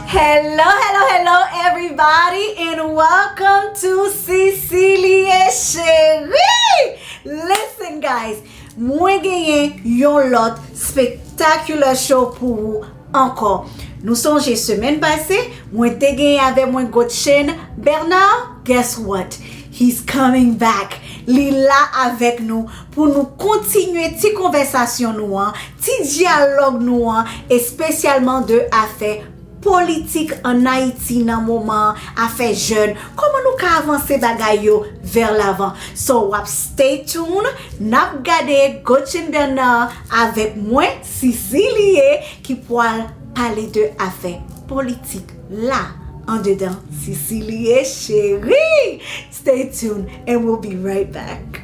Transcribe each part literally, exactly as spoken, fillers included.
Hello, hello, hello, everybody, and welcome to Cecilie Cherie! Listen, guys, mwen genyen yon lòt spectacular show pou ou ankò. Nou sonje semèn pase, mwen te genyen avè mwen Godchen Bernard? Guess what? He's coming back! Li la avèk nou pou nou kontinye ti konvèsasyon nou an, ti dyalòg nou an, espesyalman de afè politik ann Ayiti nan moman an, afè jèn, kòman nou ka avanse bagay yo vers l'avant. So, w ap stay tuned, n ap gade Godchen Bernard avèk mwen, Cecilie, ki pwal pale de afè politik la, andedan Cecilie Cherie. Stay tuned and we'll be right back.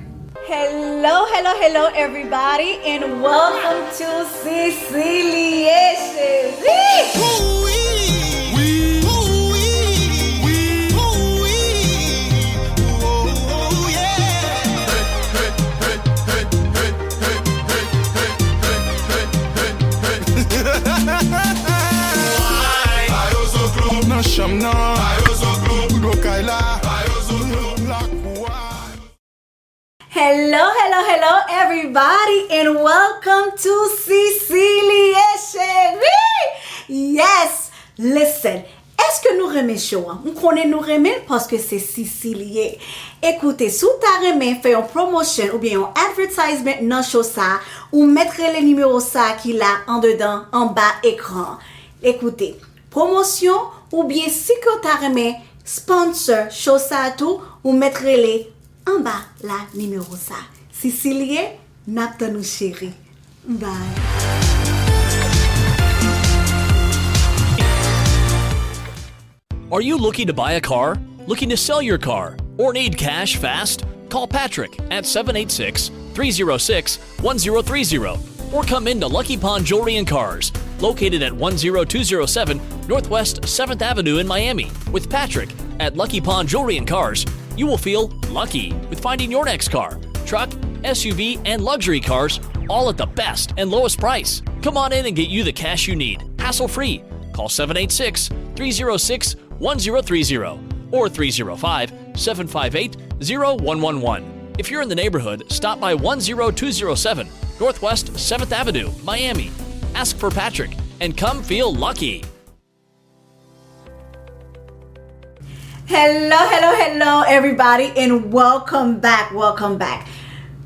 Hello, hello, hello, everybody, and welcome to Cecilie Cherie! Nan chanm nan, nan kay la, lakou a. Hello, hello, hello, everybody, and welcome to Cecilie Cherie! Yes! Listen, èske nou renmen show an? M konnen nou renmen l paske se Cecilie. Ekoute, si w ta renmen fè yon promotion oubyen yon advertisement nan show sa a, ou mèt rele nimewo sa a ki la andedan, anba ekran an. Ekoute, pwomosyon oubyen si ke w ta renmen sponsor show sa a tou, ou mèt rele anba la nimewo sa. Cecilie, n ap tann ou cheri. Bye. Are you looking to buy a car? Looking to sell your car? Or need cash fast? Call Patrick at seven eight six, three zero six, one zero three zero. Or come in to Lucky Pond Jewelry and Cars, located at one zero two zero seven Northwest seventh Avenue in Miami. With Patrick at Lucky Pond Jewelry and Cars, you will feel lucky with finding your next car, truck, S U V, and luxury cars, all at the best and lowest price. Come on in and get you the cash you need, hassle free. Call seven eight six, three zero six, one zero three zero or three zero five, seven five eight, zero one one one. If you're in the neighborhood, stop by one zero two zero seven Northwest seventh Avenue, Miami. Ask for Patrick and come feel lucky. Hello, hello, hello, everybody, and welcome back, welcome back.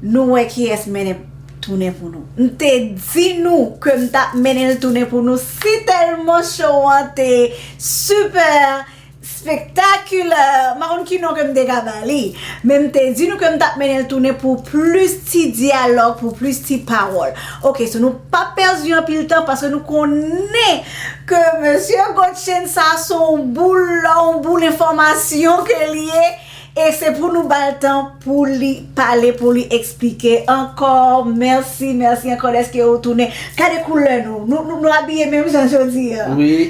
Nou wè kiyès mennen tounen pou nou. M te di nou ke m t ap mennen l tounen pou nou. Si tèlman show an te super spectacular, m pa konn ki non ke m te ka ba li, men m te di nou ke m t ap mennen l tounen pou plis ti dyalòg, pou plis ti pawòl. Ok, so nou p ap pèdi anpil tan paske nou konnen ke mesye Godchen sa se yon boul lò, yon boul enfòmasyon ke li ye. E se pou nou ba l tan pou li pale, pou li eksplike. Ankò, mèsi, mèsi ankò dèske ou tounen. Gade koulè nou. Nou, nou, nou abiye menm jan jodi a. Wi.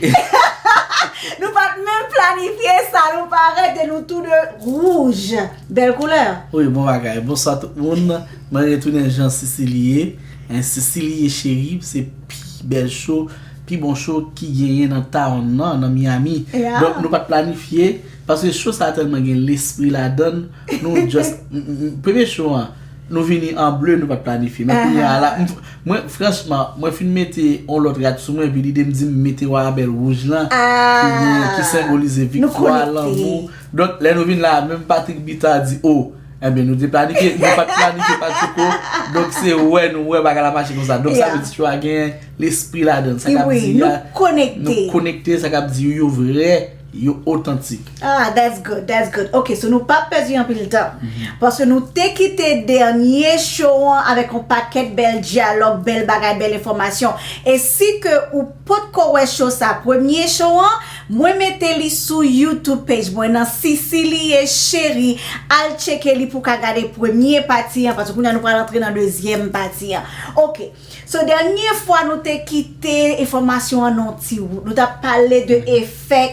Nou pa t menm planifye sa, nou parèt e nou tou de wouj. Bèl koulè. Wi, bon bagay. Bonswa tout moun. Mwen retounen jan Cecilie. Cecilie Cherie, se pi bèl show, pi bon show ki genyen nan town nan, nan Miami. Donk nou pa t planifye, paske show sa tèlman gen lespri ladan l, nou just, premye show an, nou vini an ble, nou pa t planifye. Men kounye a la, mwen, franchman, mwen fin mete yon lòt rad sou mwen, epi lide m di m mete Wabèl wouj lan, ki gen, ki senbolize viktwa, lanmou. Donk, lè nou vin la, menm Patrick Bitar di, o, Enben, nou te planifye, nou pa t planifye Patrick o. Donk, se wè nou wè bagay la mache konsa. Donk, sa vle di show a gen lespri ladan l. Sa k ap di, nou konekte, sa k ap di yo, yo vrè, yo otantik. Ah, that's good, that's good. Ok, so nou p ap pèdi anpil tan. Paske nou te kite dènye show an avèk yon pakèt bèl dyalòg, bèl bagay, bèl enfòmasyon. E si ke ou potko wè show sa, premye show an, mwen mete li sou YouTube page mwen nan, Cecilie Cherie. Al tcheke li pou w ka gade premye pati an, paske kounye a nou pral antre nan dezyèm pati an. Ok. So, dènye fwa nou te kite enfòmasyon an nan yon ti wout. Nou t ap pale de efè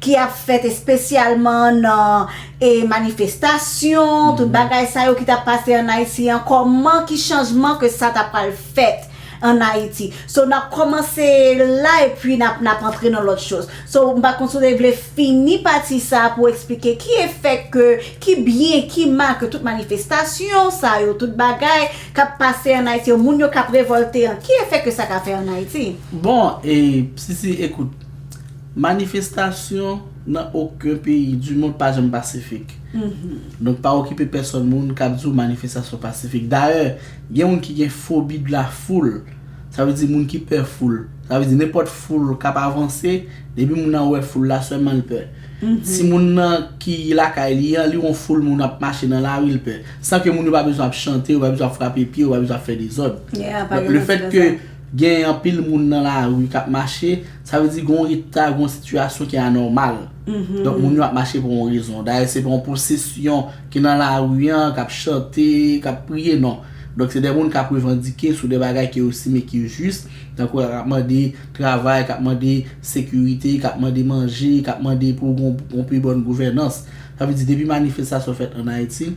ki ap fèt espesyalman nan, e, manifestasyon, tout bagay sa yo ki t ap pase ann Ayiti an, kòman, ki chanjman ke sa ta pral fèt. an Ayiti. So, n ap kòmanse la epi n ap, n ap antre nan lòt choz. So, m pa konn si w te vle fini pati sa pou eksplike ki efè ke, ki byen, ki mal ke tout manifestasyon sa yo, tout bagay k ap pase an Ayiti yo, moun yo k ap revòlte an, ki efè ke sa ka fè an Ayiti? Bon, e, Sisi, ekout, manifestasyon nan okenn peyi di mond pa janm pasifik. Donk, pa okipe pèsòn moun k ap di w manifestasyon pasifik. Dayè, gen moun ki gen fobi de la foul. Sa vle di moun ki pè foul. Sa vle di nenpòt foul k ap avanse, depi moun nan wè foul la sèlman l pè. Si moun nan ki lakay li an, li wè yon foul moun ap mache nan lari, l pè. San ke moun yo pa bezwen ap chante, yo pa bezwen ap frape pye, yo pa bezwen ap fè dezòd. Donk, lefèt ke gen anpil moun nan lari k ap mache, sa vle di gen yon eta, gen yon sitiyasyon ki anòmal. Donk, moun yo ap mache pou yon rezon. Dayè, se pa yon posesyon ki nan lari an, k ap chante, k ap priye, non. Donk, se de moun k ap revandike sou de bagay ke yo estime ki jis, tankou k ap mande travay, k ap mande sekirite, k ap mande manje, k ap mande pou yon, yon pi bòn gouvènans. Sa vle di, depi manifestasyon fèt an Ayiti,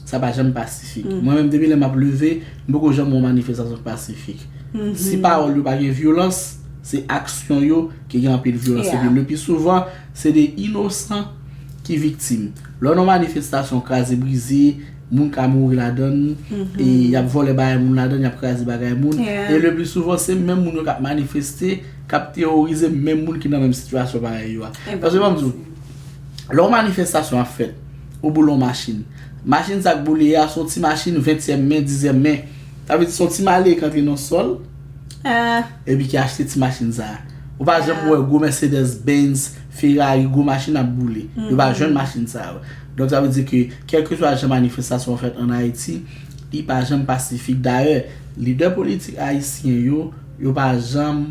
sa pa janm pasifik. Mwen menm, depi lè m ap leve, m poko janm wè yon manifestasyon pasifik. Si pawòl yo pa gen vyolans, se aksyon yo ki gen anpil vyolans. Epi le pi souvan, se de inosan ki viktim. Lè w nan manifestasyon kraze brize, moun ka mouri ladan l, e y ap vòlè bagay moun ladan l, y ap kraze bagay moun. E le pi souvan, se menm moun yo k ap manifeste, k ap teworize menm moun ki nan menm sitiyasyon parèy yo a. Paske ban m di w, lè yon manifestasyon ap fèt, ou boule yon machin. Machin sa k boule a, se yon ti machin ventyèm men, dizyèm men. Sa vle di se yon ti malere k antre nan sòl, epi ki achte ti machin sa a. Ou pa janm wè gwo Mercedes Benz, Ferrari, gwo machin ap boule. Yo pa jwenn machin sa yo. Donk, sa vle di ke, kèlkeswa jan manifestasyon an fèt an Ayiti, li pa janm pasifik. Dayè, lidè politik ayisyen yo, yo pa janm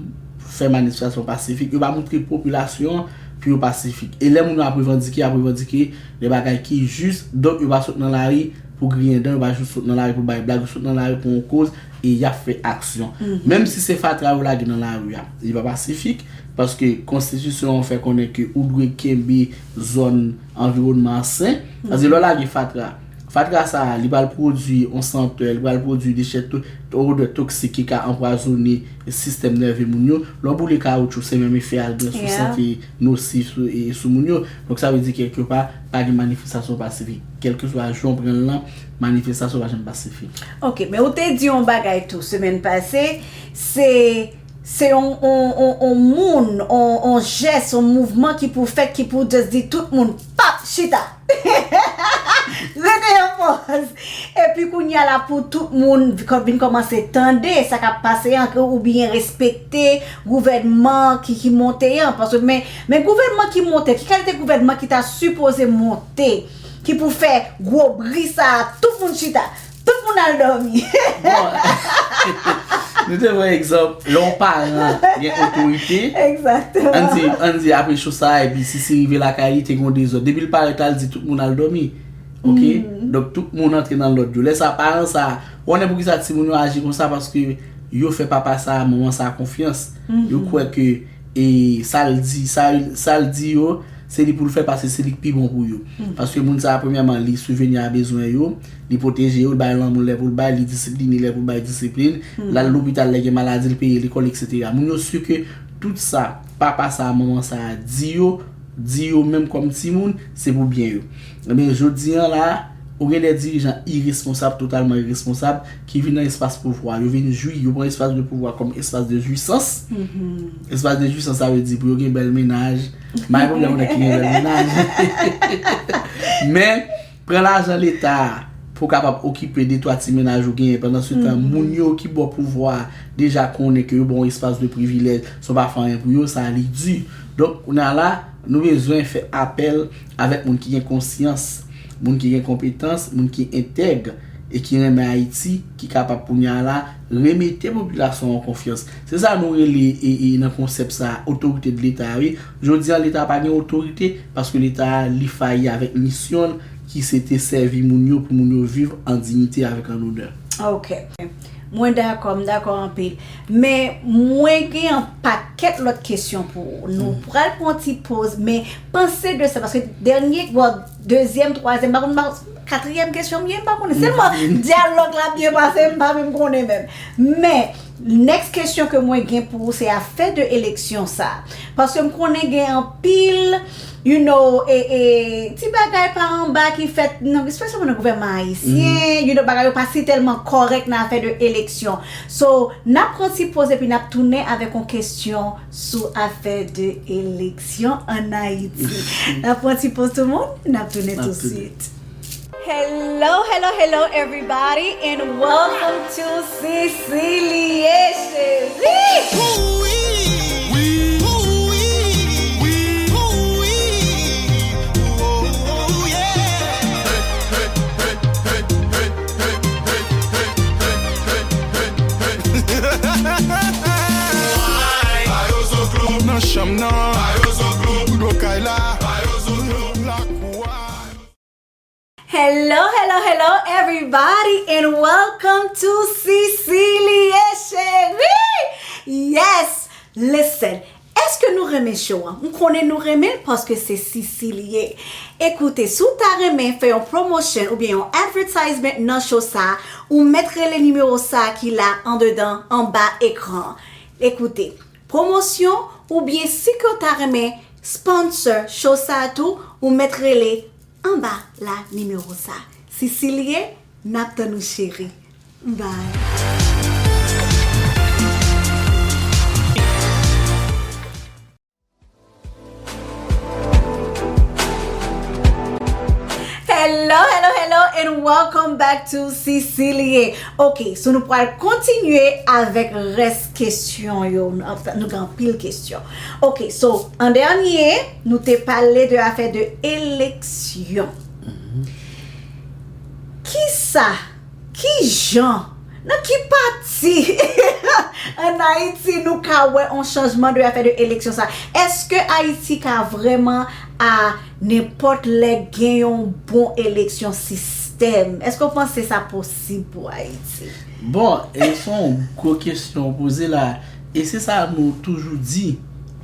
fè manifestasyon pasifik. Yo pa montre popilasyon an pou yo pasifik. E lè moun yo ap revandike, y ap revandike de bagay ki jis, donk yo pa sot nan lari pou griyen dan, yo pa jis sot nan lari pou bay blag, yo sot nan lari pou yon koz, e y ap fè aksyon. Menm si se fatra yo lage nan lari a, li pa pasifik, paske konstitisyon an fè konnen ke ou dwe kenbe zòn anviwònman an sen. Paske lè w lage fatra, fatra sa a, li pral pwodui yon santè, li pral pwodui dechè to-, odè toksik ki ka anpwazone sistèm nève moun yo. Lè w boule kawoutchou, se menm efè a l gen sou sante, nosif sou, e, sou moun yo. Donk, sa vle di, kèlkepa, pa gen manifestasyon pasifik. Kèlkeswa jan w pran l lan, manifestasyon pa janm pasifik. Ok, men ou te di yon bagay tou semèn pase, se, se yon, yon, yon, yon moun, yon, yon jès, yon mouvman ki pou fèt, ki pou just di tout moun, pap, chita! Rete an pòz! Epi kounye a la pou tout moun vin kòmanse tande sa k ap pase an, oubyen respekte gouvènman ki, ki monte an. Paske men, men gouvènman ki monte, ki kalite gouvènman ki ta sipoze monte, ki pou fè gwo bri sa a, tout moun chita, tout moun al dòmi. Bon, nou te pran egzanp, lè yon paran gen otorite, ann di, ann di apre cho sa a, epi Sisi rive lakay li, te gen yon dezòd. Depi l parèt la, l di tout moun al dòmi. Ok? Donk, tout moun antre nan lòd yo. Lè sa, paran sa a, ou konnen poukisa timoun yo aji konsa? Paske yo fè papa sa a, manman sa a konfyans. Yo kwè ke, e, sa l di, sa, sa l di yo, se li pou l fè, paske se li k pi bon pou yo. Paske moun sa a, premyèman, li sibveni a bezwen yo, li pwoteje yo, li bay lanmou lè pou l bay, li disipline lè pou l bay disiplin, l al lopital lè gen maladi, l peye lekòl, etsetera. Moun yo si ke tout sa papa sa a, manman sa a di yo, di yo menm kòm timoun, se pou byen yo. Ebyen, jodi a la, ou gen de dirijan iresponsab, totalman iresponsab, ki vin nan espas pouvwa. Yo vin jwi, yo pran espas de pouvwa kòm espas de jwisans. Espas de jwisans, sa vle di pou yo gen bèl mennaj. M pa gen pwoblèm ak nèg ki gen bèl mennaj. Men, pran lajan Leta a pou w kapab okipe de twa ti mennaj ou genyen. Pandansetan, moun yo ki ba w pouvwa a deja konnen ke yo ba w yon espas de privilèj, san w pa fè anyen pou yo, sa li di. Donk, kounye a la, nou bezwen fè apèl avèk moun ki gen konsyans, moun ki gen konpetans, moun ki entèg e ki renmen Ayiti, ki kapab kounye a la remete popilasyon an konfyans. Se sa nou rele e, e nan konsèp sa, otorite de Leta, wi. Jodi a, Leta pa gen otorite paske Leta a, li fayi avèk misyon l ki se te sèvi moun yo pou moun yo viv an diyite avèk an onè. Ok. Mwen dakò, m dakò anpil. Men mwen gen yon pakèt lòt kesyon pou ou. Nou pral pran yon ti poz, men panse de sa, paske dènye, bon, dezyèm, twazyèm, pa konn, pa, katriyèm kesyon m ye, m pa konnen. Sèlman dyalòg la byen pase, m pa menm konnen menm. Men, Next kesyon ke mwen gen pou ou se afè de eleksyon sa. Paske m konnen gen anpil, you know, e, e, ti bagay pa anba ki fèt, nan, espesyaman nan gouvènman ayisyen, you know, bagay yo pa si tèlman kòrèk nan afè de eleksyon. So, n ap pran ti poz epi n ap tounen avèk yon kesyon sou afè de eleksyon ann Ayiti. N ap pran ti poz tout moun, n ap tounen tou swit. Hello, hello, hello, everybody, and welcome to Cecilie Cherie. Nan chanm nan, rido kay la, lakou a. Hello, hello, hello, everybody, and welcome to Cecilie Cherie! Yes! Listen, èske nou renmen show an? M konnen nou renmen l paske se Cecilie. Ekoute, si w ta renmen fè yon promotion oubyen yon advertisement nan show sa, ou mèt rele nimewo sa ki la andedan anba ekran. Ekoute, pwomosyon oubyen si ke w ta renmen sponsor show sa tou, ou mèt rele anba la nimewo sa. Cecilie, n ap tann ou cheri. Bye. Hello, hello, hello, and welcome back to Cecilie. Ok, so nou pral kontinye avèk rès kesyon yo. Nou gen anpil kesyon. Ok, so, an dènye, nou te pale de afè de eleksyon. Kisa, ki jan, nan ki pati ann Ayiti nou ka wè yon chanjman de afè de eleksyon sa? Èske Ayiti ka vrèman a nenpòt lè gen yon bon eleksyon sistèm? Èske w panse sa posib pou Ayiti? Bon, e se yon gwo kesyon w poze la. E se sa nou toujou di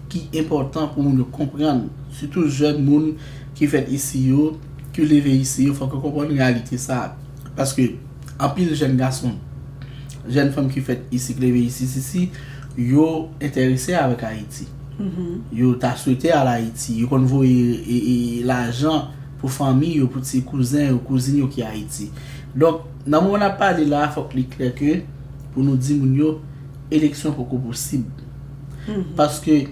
ki enpòtan pou moun yo konprann, sitou jèn moun ki fèt isi yo, ki leve isi yo, fòk yo konprann reyalite sa. Paske anpil jèn gason, jèn fanm ki fèt isi, ki leve isi, isi, yo enterese avèk Ayiti. Yo ta swete al Ayiti. Yo konn voye e, e, lajan pou fanmi yo, pou ti kouzen yo, kouzin yo ki Ayiti. Donk, nan moman n ap pale la, fòk li klè ke pou nou di moun yo, eleksyon poko posib. Paske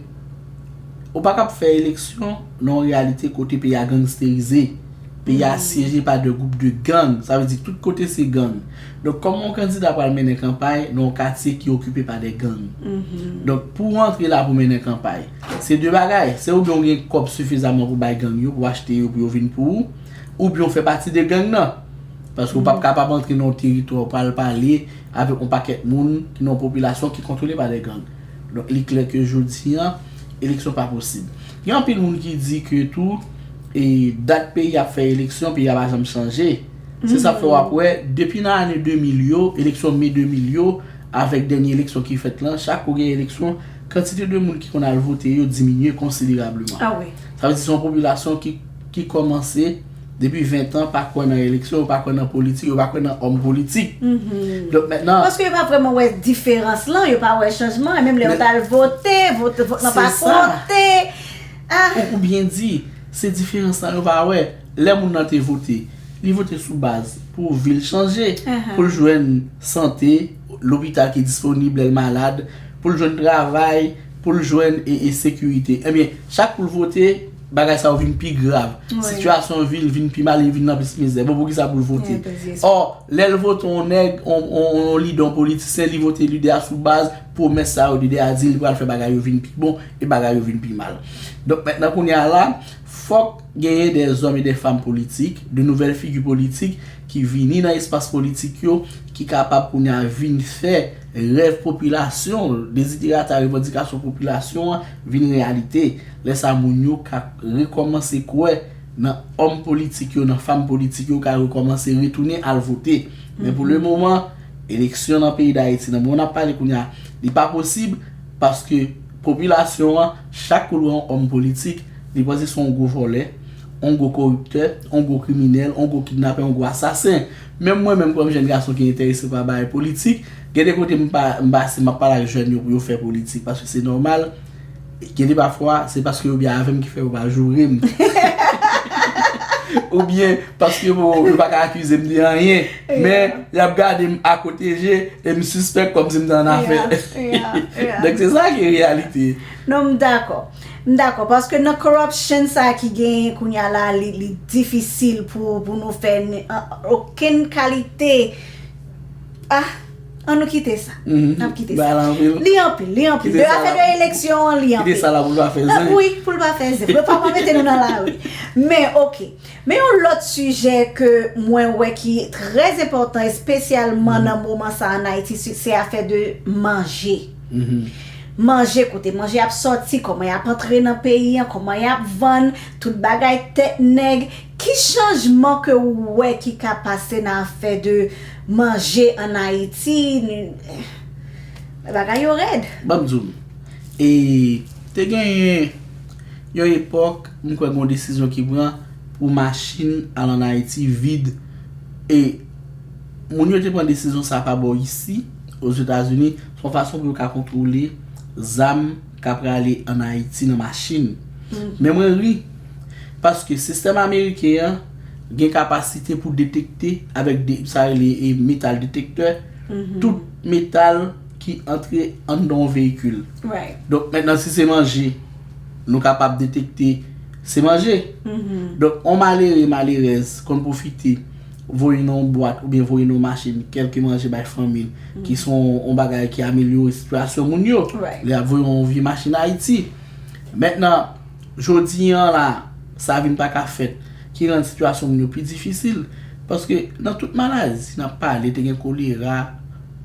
ou pa kab fè eleksyon nan yon reyalite kote peyi a gangsterize. Peyi a syeje pa de gwoup de gang. Sa vle di tout kote se gang. Donk, kòman yon kandida pral mennen kanpay nan yon katye ki okipe pa de gang? Donk, pou w antre la pou mennen kanpay, se de bagay. Se oubyen w gen kòb sifizaman pou bay gang yo, pou w achte yo, pou yo vin pou ou, oubyen w fè pati de gang nan. Paske w p ap kapab antre nan yon teritwa, w pral pale avèk yon pakèt moun ki nan yon popilasyon ki kontwole pa de gang. Donk, li klè ke jodi a, eleksyon pa posib. Gen anpil moun ki di ke tou, e, dat peyi ap fè eleksyon, peyi a pa janm chanje. Se sa k fè w ap wè, depi nan ane de mil yo, eleksyon me de mil yo, avèk dènye eleksyon ki fèt lan, chak kou gen eleksyon, kantite de moun ki konn al vote yo diminye konsiderableman. Sa vle di se yon popilasyon ki, ki kòmanse depi ven tan pa kwè nan eleksyon, yo pa kwè nan politik, yo pa kwè nan òm politik. Donk mentnan. Paske yo pa vrèman wè diferans lan, yo pa wè chanjman, e menm lè yo t al vote, vot, vot lan pa konte. Ah! Ou, ou byen di, se diferans lan yo pa wè. Lè moun nan te vote, li vote sou baz pou vil chanje, pou l jwenn sante, lopital ki disponib lè l malad, pou l jwenn travay, pou l jwenn e, e sekirite. Ebyen, chak kou l vote, bagay sa yo vin pi grav. Sitiyasyon vil vin pi mal, li vin nan plis mizè. Bon, poukisa pou l vote? Ò, lè l vote yon nèg, yon, yon, yon lidè, yon politisyen, li vote lidè a sou baz pwomès sa yo lidè a di l, li pral fè bagay yo vin pi bon e bagay yo vin pi mal. Donk, mentnan kounye a la, fòk genyen de zòm e de fanm politik, de nouvèl figi politik ki vini nan espas politik yo, ki kapab kounye a vin fè rèv popilasyon, deziderata, revandikasyon popilasyon an vin reyalite. Lè sa moun yo ka rekòmanse kwè nan òm politik yo, nan fanm politik yo, ka rekòmanse retounen al vote. Men pou le moman, eleksyon nan peyi Dayiti, nan moman n ap pale kounye a, li pa posib paske popilasyon an, chak kou l wè yon òm politik, li panse se yon gwo vòlè, yon gwo koriptè, yon gwo kriminèl, yon gwo kidnapè, yon gwo asasen. Menm mwen menm kòm jèn gason ki enterese pa bagay politik, gen de kote m pa m pase m ap pale ak jèn yo pou yo fè politik paske se nòmal. Gen de pafwa se paske yo byen avè m ki fè yo pa joure m. Oubyen paske yo, yo pa ka akize m de anyen. Men y ap gade m akote je e m sispèk kòmsi m te annafè. Donk se sa ki reyalite. Non, m dakò. M dakò, paske nan corruption sa ki genyen kounye a la, li, li difisil pou, pou nou fè okenn kalite. Ah, an nou kite sa. N ap kite sa. Li anpil, li anpil. De afè de eleksyon an, li anpil. Kite sa la pou l pa fè zen. Wi, pou l pa fè zen. Pou l pa mete nou nan lari. Men, oke. Men yon lòt sijè ke mwen wè ki trè enpòtan, espesyalman nan moman sa an Ayiti, se afè de manje. Manje, kote manje ap sòti, kòman y ap antre nan peyi an, kòman y ap vann, tout bagay tèt nèg. Ki chanjman ke ou wè ki ka pase nan afè de manje an Ayiti? Bagay yo rèd. Ban m di w, e te genyen yon epòk, m kwè gen yon desizyon ki pran pou machin al ann Ayiti vid. E moun yo te pran desizyon sa pa bò isi, Ozetazini, se yon fason pou yo ka kontwole zam k ap prale ann Ayiti nan machin. Men mwen ri, paske sistèm ameriken an gen kapasite pou detekte avèk de, sa rele e, metal detektè, tout metal ki antre anndan yon veyikil. Donk mentnan si se manje, nou kapab detekte se manje. Donk yon malere, malerèz konn pwofite voye nan yon bwat oubyen voye nan yon machin kèlke manje bay fanmi l, ki se yon, yon bagay ki amelyore sitiyasyon moun yo. Li ap voye yon vye machin Ayiti. Mentnan, jodi an la, sa vin pa ka fèt, ki rann sitiyasyon moun yo pi difisil. Paske nan tout maladi n ap pale, te gen kolera,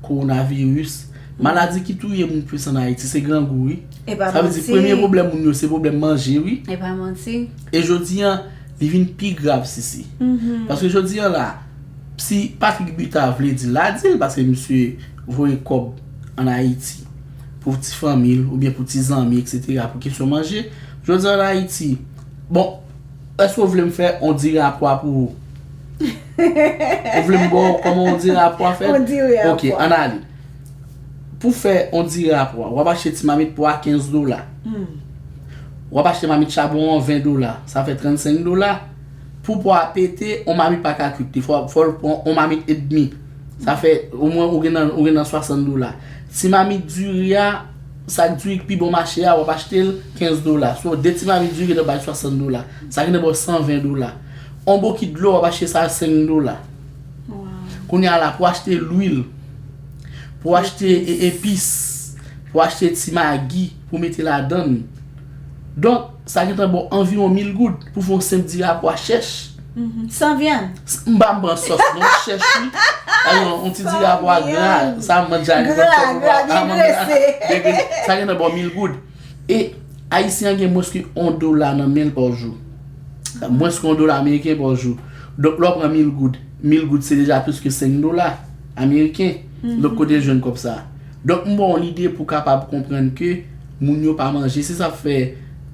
kowonaviris, maladi ki touye moun plis ann Ayiti, se grangou, wi. Sa vle di, premye pwoblèm moun yo, se pwoblèm manje, wi. E jodi an, li vin pi grav, Sisi. Paske jodi an la, si Patrick Buta vle di l, l a di l, paske misye voye kòb ann Ayiti pou ti fanmi l, oubyen pou ti zanmi, eksetera, pou kesyon manje. Jodi an ann Ayiti, bon, èske w vle m fè yon diri a pwa pou ou? Ou vle m ba w kòman yon diri a pwa fèt? Ok, ann ale. Pou fè yon diri a pwa, w ap achte ti mamit pwa kenz dola. W ap achte mamit chabon an ven dola, sa fè trannsenk dola. Pou pwa a pete, yon mamit pa ka kwit li, fò, fò l pran yon mamit edmi. Sa fè omwen ou gen nan, ou gen nan swasann dola. Ti mamit diri a, sak diri k pi bon mache a, w ap achte l kenz dola. So, de ti mamit diri gentan bay swasann dola. Sa gentan ba w san ven dola. Yon bokit dlo, w ap achte sa senk dola. Kounye a la, pou achte lwil, pou achte e, epis, pou achte ti magi, pou mete ladann. Donk, sa gentan ba w anviwon mil goud pou fè yon senp diri a pwa chèch. San vyann. M pa m pran sòs non, chèch wi. Alò, yon ti diri a pwa gra, sa m manje a li konn fè pou pa a manje a. Sa gentan ba w mil goud. E Ayisyen an gen mwens ke yon dola nan men l pa jou. Mwens ke yon dola ameriken pa jou. Donk lè w pran mil goud, mil goud se deja plis ke senk dola ameriken. Donk kote l jwenn kòb sa a? Donk m ba w yon lide pou w kapab konprann ke moun yo pa manje. Se sa k fè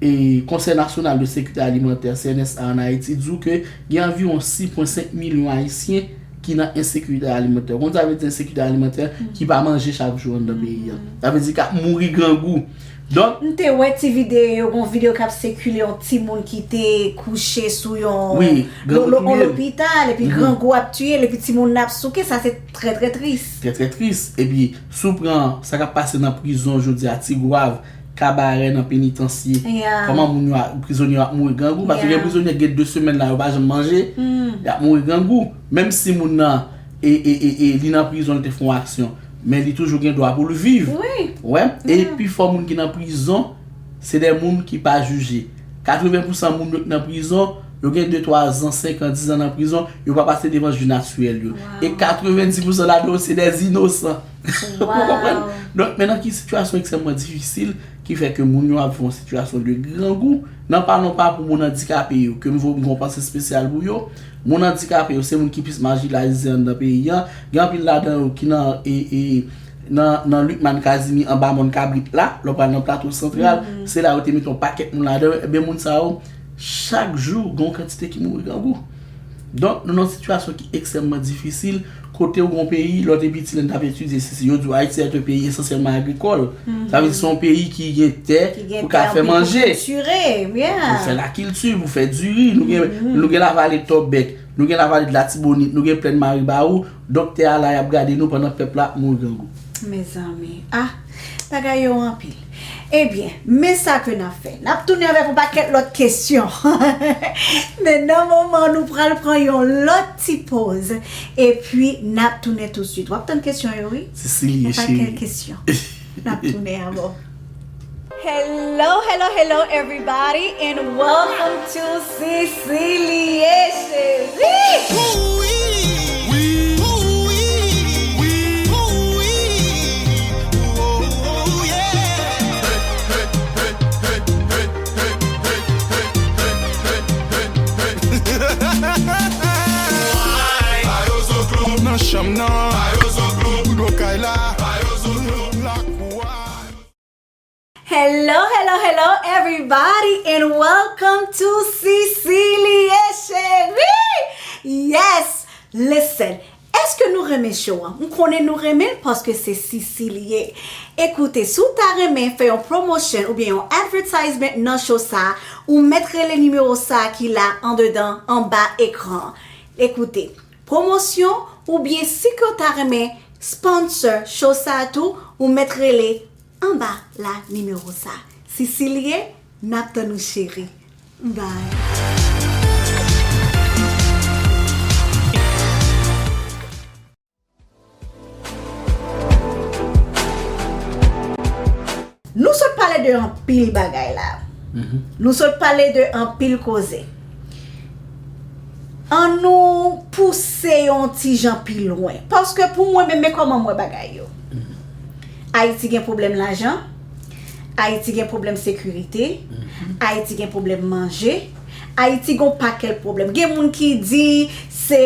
e, Konsèy Nasyonal de Sekirite Alimantè, C N S A, ann Ayiti di w ke gen anviwon sis pwen senk milyon Ayisyen ki nan ensekirite alimantè. Ou konn sa vle di ensekirite alimantè? Ki pa manje chak jou anndan peyi a. Sa vle di k ap mouri grangou. Donk, M te wè ti videyo, yon videyo k ap sikile yon timoun ki te kouche sou yon, lo, lo, yon lopital, epi grangou ap tiye l, epi timoun nan ap souke, sa se trè, trè tris. Trè, trè tris. Epi, si w pran sa k ap pase nan prizon jodi a, Tigwav, Kabarè nan penitansye, kòman moun yo, prizonye yo ap mouri grangou, paske gen prizonye ki gen de semèn la, yo pa janm manje, y ap mouri grangou. Menm si moun nan, e, e, e, e, li nan prizon, li te fè yon aksyon, men li toujou gen dwa pou l viv. Ou wè? E pifò moun ki nan prizon, se de moun ki pa jije. Katreven pousan moun yo ki nan prizon, yo gen de, twa zan, senk an, diz an nan prizon, yo pa pase devan jij natirèl yo. E katreven dis pousan ladan yo, se de inosan. Ou konprann? Donk, men nan ki sitiyasyon ekstrèmman difisil, ki fè ke moun yo ap viv yon sitiyasyon de grangou, nan pa non pa pou moun andikape yo, ke m vo-, m gen yon panse espesyal pou yo. Moun andikape yo, se moun ki plis majinalize anndan peyi a. Gen anpil ladan yo ki nan, e, e, nan, nan Lucmane Casimir anba mòn kabrit la, lè w pral nan Plato Santral, se la yo te mete yon pakèt moun ladan yo. Ebyen, moun sa yo, Chak jou, gen yon kantite ki mouri grangou. Donk, nou nan yon sitiyasyon ki ekstrèmman difisil, kote ou gen yon peyi, lè w te piti, lè n t ap etidye, se, se, yo di w Ayiti est un pays essentiellement agricole. Sa vle di se yon peyi ki gen tè pou ka fè manje, pou fè lakilti, pou fè diri. Nou gen, nou gen lavale Tòbèk, nou gen lavale de Latibonit, nou gen plèn Maribawou. Donk, tè a la, y ap gade nou pandan pèp la ap mouri grangou. Mezanmi, ah, bagay yo anpil. Ebyen, men sa ke n ap fè. N ap tounen avèk yon pakèt lòt kesyon. Men nan moman, nou pral pran yon lòt ti poz. Epi, n ap tounen tousuit. W ap tann kesyon yo, wi. Sisili, yon pakèt kesyon. N ap tounen avè w. Hello, hello, hello, everybody, and welcome to Sisili Chérie. Nan chanm nan, nan kay la, lakou a. Hello, hello, hello, everybody, and welcome to Sisili Chérie! Yes! Listen, èske nou renmen show an? M konnen nou renmen l paske se Sisili ye. Ekoute, si w ta renmen fè yon promotion oubyen yon advertisement nan show sa a, ou mèt rele nimewo sa a ki la andedan, anba ekran an. Ekoute, pwomosyon oubyen si ke w ta renmen sponsor show sa a tou, ou mèt rele anba la nimewo sa. Sisili ye, n ap tann ou cheri. Bye. Nou sot pale de anpil bagay la. Nou sot pale de anpil koze. Ann nou pouse yon ti jan pi lwen. Paske pou mwen menm, men kòman m wè bagay yo. Ayiti gen pwoblèm lajan. Ayiti gen pwoblèm sekirite. Ayiti gen pwoblèm manje. Ayiti gen yon pakèt pwoblèm. Gen moun ki di se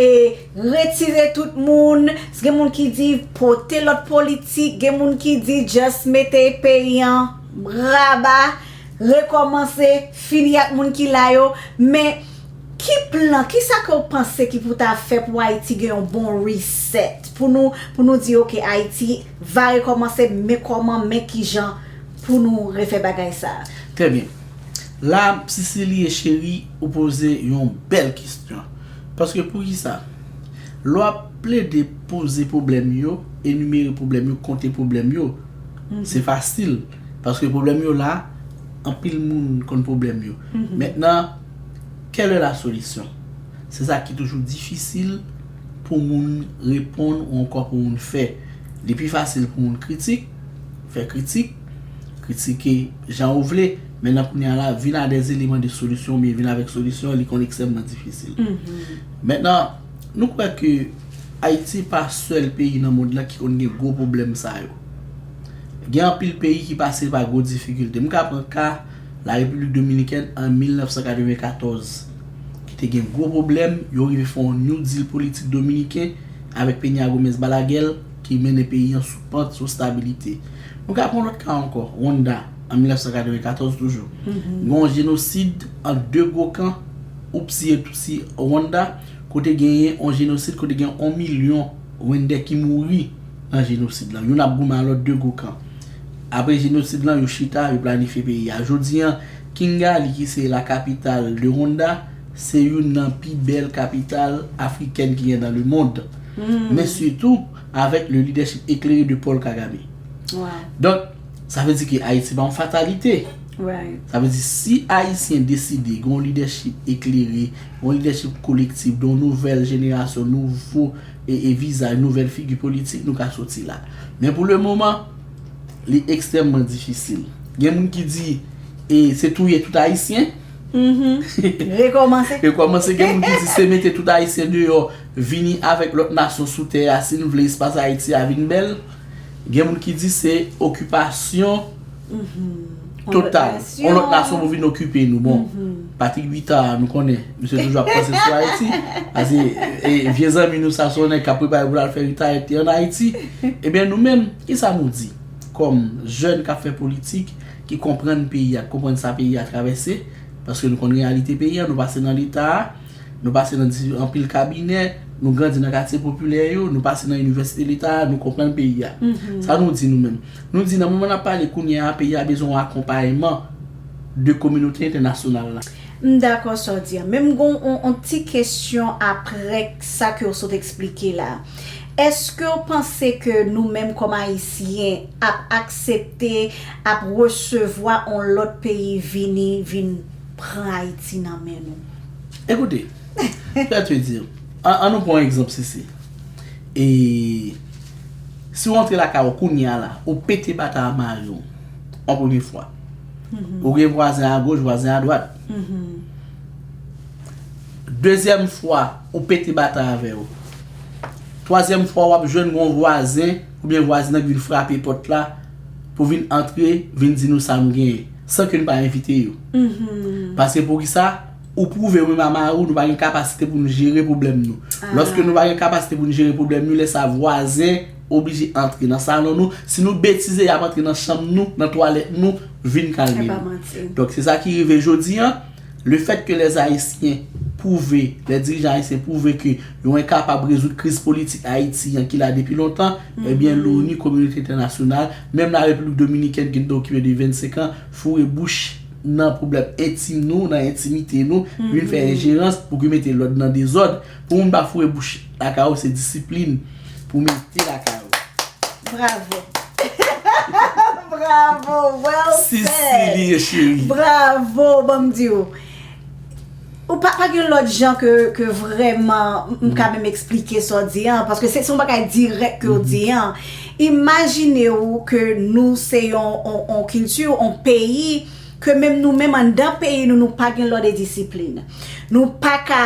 retire tout moun. Gen moun ki di pote lòt politik. Gen moun ki di just mete peyi an raba, rekòmanse, fini ak moun ki la yo. Men ki plan, kisa ke w panse ki pou ta fè pou Ayiti gen yon bon reset? Pou nou, pou nou di, oke, Ayiti va rekòmanse, men kòman, men kijan pou nou refè bagay sa a? Trè byen. La, Sisili e Cheri, ou poze yon bèl kesyon. Paske poukisa? Lè w ap plede poze pwoblèm yo, enimere pwoblèm yo, konte pwoblèm yo, se fasil. Paske pwoblèm yo la, anpil moun konn pwoblèm yo. Mentnan, quelle est la solution? Se sa ki toujou difisil pou moun reponn ou ankò pou moun fè. Li pi fasil pou moun kritik, fè kritik, kritike jan ou vle, men nan kounye a la, vin a des éléments de solution oubyen vin avèk solisyon, li konn ekstrèmman difisil. Mentnan, nou kwè ke Ayiti pa sèl peyi nan mond lan ki konn gen gwo pwoblèm sa yo. Gen anpil peyi ki pase pa gwo difikilte. M ka pran ka la République Dominicaine an mil nèf san katreven katòz, ki te gen gwo pwoblèm, yo rive fè yon New Deal politik dominiken avèk Peña Gómez Balaguer ki mennen peyi an sou pant, sou stabilite. Nou ka pran lòt ka ankò, Rwanda, an mil nèf san katreven katòz toujou. Gen yon jenosid ant de gwo kan, Hutsi e Tutsi Rwanda, kote genyen yon jenosid, kote gen yon milyon Rwandè ki mouri nan jenosid lan. Youn ap goumen a lòt, de gwo kan. Apre jenosid lan, yo chita, yo planifye peyi a. Jodi an, Kigali, ki se la capitale de Rwanda, se youn nan pi bèl kapital afrikèn ki gen dans le monde. Men sitou avèk le leadership éclairé de Paul Kagame. Donk, sa vle di ke Ayiti pa yon fatalite. Sa vle di, si Ayisyen deside gen yon lidèchip eklere, gen yon lidèchip kolektif, de yon nouvèl jenerasyon, nouvo e, e vizaj, nouvèl figi politik, nou ka soti la. Men pou le moman, li ekstrèmman difisil. Gen moun ki di, e, se touye tout Ayisyen. Rekòmanse. Rekòmanse. Gen moun ki di se mete tout Ayisyen deyò, vini avèk lòt nasyon sou tè a, si n vle espas Ayiti a vin bèl. Gen moun ki di se okipasyon total. Yon lòt nasyon pou vin okipe nou. Bon, Patrick Bitar, nou konnen, misye toujou ap panse sou Ayiti. Paske, e, vye zanmi nou sa, se yon nèg k ap prepare pou l al fè retayèt, te ann Ayiti. Ebyen, nou menm, kisa nou di? Kòm jèn k ap fè politik, ki konprann peyi a, ki konprann sa peyi a travèse, Paske nou konn reyalite peyi a, nou pase nan Leta a, nou pase nan di- anpil kabinè, nou grandi nan katye popilè yo, nou pase nan inivèsite Leta a, nou konprann peyi a. Sa nou di nou menm? Nou di nan moman n ap pale kounye a, peyi a bezwen yon akonpayman de kominote entènasyonal la. M dakò sa w di an. Men m gen yon, yon ti kesyon apre sa ke w sot eksplike la. Èske w panse ke nou menm kòm Ayisyen ap aksepte, ap resevwa yon lòt peyi vini, vin pran Ayiti nan men nou? Ekoute, fè te di, an, an nou pran yon egzanp, Sisi. E si w antre lakay ou kounye a la, ou pete bata a mari w, an premye fwa. Ou gen vwazen a goch, vwazen a dwat. Dezyèm fwa, ou pete bata avè w. Twazyèm fwa, w ap jwenn yon vwazen oubyen vwazin nan ki vin frape pòt la pou vin antre, vin di nou sa nou genyen, san ke nou pa envite yo. Paske poukisa? Ou pwouve ou menm a mari w, nou pa gen kapasite pou nou jere pwoblèm nou. Lòske nou pa gen kapasite pou nou jere pwoblèm nou, lè sa vwazen oblije antre nan salon nou. Si nou betize, y ap antre nan chanm nou, nan twalèt nou, vin kalme nou. Donk, se sa ki rive jodi an. Lefètke lè Ayisyen pwouve, lè dirijan ayisyen pwouve ke yo enkapab rezoud kriz politik Ayiti an ki la depi lontan, ebyen, loni, kominote entènasyonal, menm la Repiblik Dominikèn ki n te okipe de vennsenk an, foure bouch nan pwoblèm entim nou, nan entimite nou, vin fè enjerans pou ki mete lòd nan dezòd. Pou moun pa foure bouch lakay ou, se disiplin pou mete lakay ou. Bravo. Bravo, well said. Sisili e cheri. Bravo, ban m di w. Ou pa, pa gen lòt jan ke, ke vrèman, m ka menm eksplike sa w di an, paske se, se yon bagay dirèk ke w di an. Imajine w ke nou se yon, yon, yon kilti, yon peyi, ke menm nou menm anndan peyi nou, nou pa gen lòd e disiplin. Nou pa ka,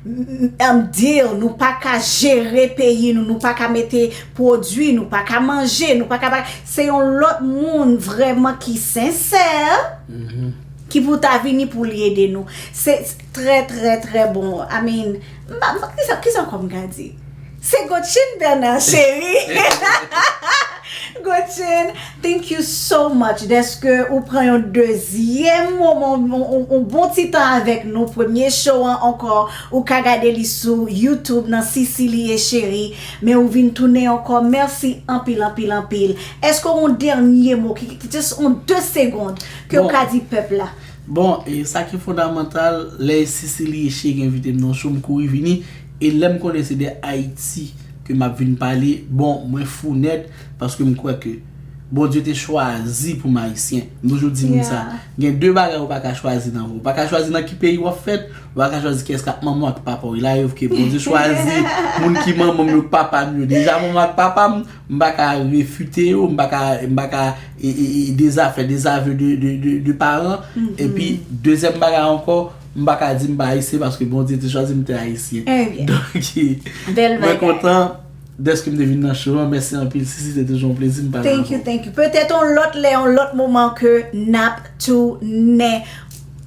m, m, deal, nou pa ka jere peyi nou, nou pa ka mete pwodui, nou pa ka manje, nou pa ka, pa, se yon lòt moun vrèman ki sensè, ki pou ta vini pou li ede nou. Se trè, trè, trè bon. I mean, m pa, m pa, kisa, kisa ankò m ka di? Se Gotchin Bernard, cheri. Gotchin, thank you so much dèske ou pran yon dezyèm moman, yon, yon, yon bon ti tan avèk nou. Premye show an ankò, ou ka gade li sou YouTube nan Sisili e Cheri, men ou vin tounen ankò. Mèsi anpil, anpil, anpil. Èske w gen yon dènye mo, ki, ki, just yon de segonn, ke w ka di pèp la? Bon, e sa ki fondamantal, lè Sisili e Cheri envite m nan show, m kouri vini, e lè m konnen se de Ayiti ke m ap vin pale, bon, mwen fou nèt, paske m kwè ke Bondye te chwazi pou m Ayisyen. M toujou di moun sa. Gen de bagay ou pa ka chwazi nan vi w. Ou pa ka chwazi nan ki peyi w ap fèt, ou pa ka chwazi kiyès k ap manman w ak papa w. E la rèv ke Bondye chwazi moun ki manman m yo, k papa m yo. Deja manman m ak papa m, m pa ka refite yo, m pa ka, m pa ka e, e, e dezafè, dezavè de, de, de, de paran. Epi, dezyèm bagay ankò, m pa ka di m pa ayisyen paske Bondye te chwazi m te ayisyen. Donk, mwen kontan dèske m te vin nan show an. Mèsi anpil, Sisi, se toujou yon plezi m pale avè w. Thank you, thank you. Petèt yon lòt lè, yon lòt moman ke n ap tounen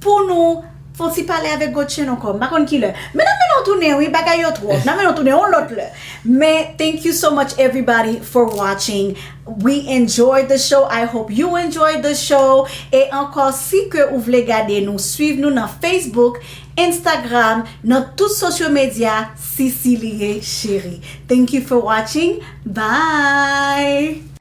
pou nou fè yon ti pale avèk Gotchin ankò. M pa konn kilè. Men n ap mennen w tounen, wi, bagay yo twòp. N ap mennen w tounen yon lòt lè. Men, thank you so much, everybody, for watching. We enjoyed the show. I hope you enjoyed the show. E ankò, si ke ou vle gade nou, swiv nou nan Facebook, Instagram, nan tout social media, Sisili e Cheri. Thank you for watching. Bye!